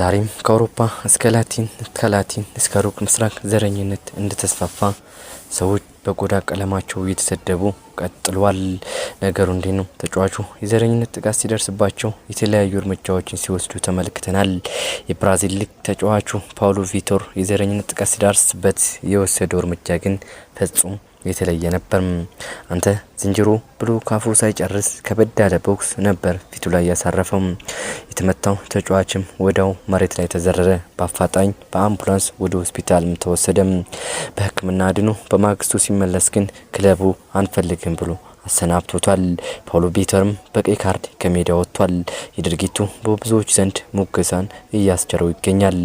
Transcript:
ዛሬም ከአውሮፓ እስከ ላቲን፣ ከላቲን እስከ ሩቅ ምስራቅ ዘረኝነት እንደተስፋፋ ሰዎች በቆዳ ቀለማቸው እየተሰደቡ ቀጥሏል። ነገሩ እንዲህ ነው። ተጫዋቹ የዘረኝነት ጥቃት ሲደርስባቸው የተለያዩ እርምጃዎችን ሲወስዱ ተመልክተናል። የብራዚል ሊግ ተጫዋቹ ፓውሎ ቪቶር የዘረኝነት ጥቃት ሲደርስበት የወሰደው እርምጃ ግን ፍጹም የተለየ ነበር። "አንተ ዝንጀሮ" ብሎ ካፉ ሳይጨርስ ከበድ ያለ ቦክስ ነበር ፊቱ ላይ ያሳረፈው። የተመታው ተጫዋችም ወዲያው መሬት ላይ ተዘረረ። በአፋጣኝ በአምቡላንስ ወደ ሆስፒታልም ተወሰደ። በሕክምና አድኖ በማግስቱ ሲመለስ ግን ክለቡ አንፈልግም ብሎ አሰናብቶታል። ፓውሎ ቪቶርም በቀይ ካርድ ከሜዳ ወጥቷል። የድርጊቱ በብዙዎች ዘንድ ሙገሳን እያስቸረው ይገኛል።